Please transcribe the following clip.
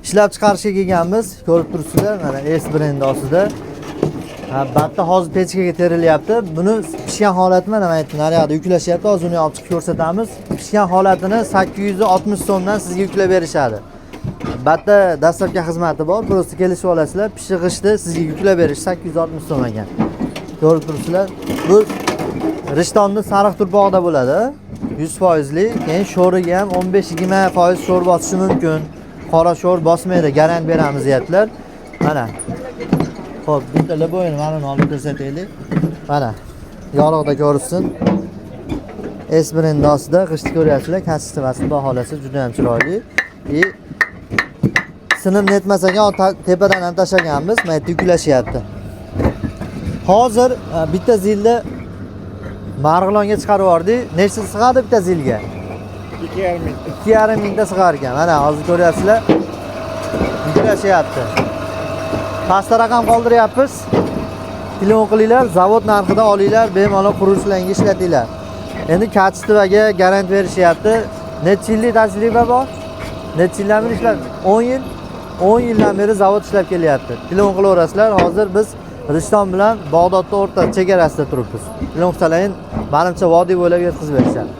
Ishlab chiqarishga kelganmiz. Ko'rib turibsizlar, mana S brendi ostida. Ha, batta hozir pechkaga terilyapti. Buni pishgan holati mana yerda naryoqda yuklashyapti. Hozir uni olib chiqib ko'rsatamiz. Pishgan holatini 860 so'mdan sizga yuklab berishadi. Batta доставка xizmati bor. Просто kelishib olasizlar. Pishiq g'ishtni sizga yuklab berish 860 so'm ekan. Ko'rib turibsizlar. Bu Rishtonni sariq turpog'ida bo'ladi. 100%li. Keyin sho'riga ham 15-20% sho'r bosishi mumkin. Qora sho'r bosmaydi, garant beramiz deyaptilar. Mana. Xo'p, bitta любой ni mana uni olib ko'rsataylik. Mana. Yorug'da ko'rishsin. S brendi ostida g'ishtni ko'ryapsizlar, качество si, xudo xohlasa juda ham chiroyli. И sinim netmas ekan, tepadan ham tashlaganmiz, mana yerda yuklashyapti. Hozir bitta zilni Marg'ilonga chiqarib yubordik. Nechta sig'adi bitta zilga? 2,5 mingta. 2,5 mingta sig'ar ekan. Mana hozir ko'ryapsizlar. Yuklashyapti. Pastda raqam qoldiryapmiz. Telefon qilinglar, zavod narxida olinglar, bemalol qurilishlarga ishlatinglar. Endi качество ga garant berishyapti. Necha yillik tajriba bor? Necha yildan beri ishlab? 10 yil. 10 yildan beri zavod ishlab kelyapti. Telefon qilaverasizlar. Hozir biz Rishton bilan Bag'dodda o'rta chegarasida turibmiz. Telefon qilsalaring, manimcha vodiy bo'ylab yetkazib berishadi.